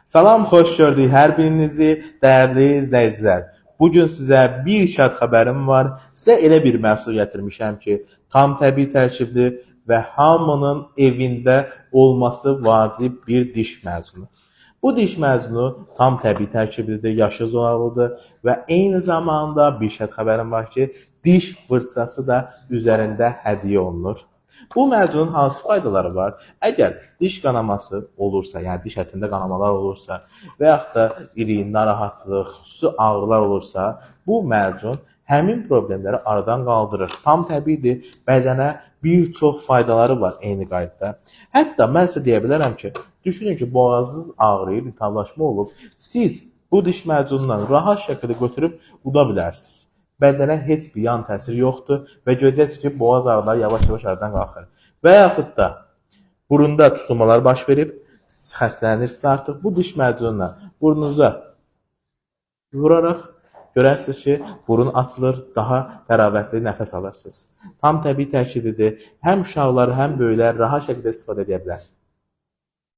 Salam, xoş gördük hər birinizi, dəyərli izləyicilər. Bu gün sizə bir şad xəbərim var. Sizə elə bir məhsul gətirmişəm ki, tam təbii tərkibli və hamının evində olması vacib bir diş macunu. Bu diş macunu tam təbii tərkiblidir, yaşıl zolaqlıdır və eyni zamanda bir şad xəbərim var ki, diş fırçası da üzərində hədiyyə olunur. Bu macunun hansı faydaları var? Əgər diş qanaması olursa, yəni diş ətində qanamalar olursa və yaxud da iri, narahatlıq, xüsusi ağrılar olursa, bu macun həmin problemləri aradan qaldırır. Tam təbiidir, bədənə bir çox faydaları var eyni qaydada. Hətta mən sizə deyə bilərəm ki, düşünün ki, boğazınız ağrıyır, iltihablaşma olub, siz bu diş macunundan rahat şəkildə götürüb uda bilərsiniz. Bədənə heç bir yan təsir yoxdur və görəcəksiniz ki, boğaz ağrıları yavaş-yavaş aradan qalxır. Və yaxud da burunda tutulmalar baş verib, xəstələnirsiniz artıq, bu diş macununa burnunuza vuraraq görərsiniz ki, burun açılır, daha təravətli nəfəs alırsınız. Tam təbii tərkiblidir. Həm uşaqlar, həm böyüklər rahat şəkildə istifadə edə bilər.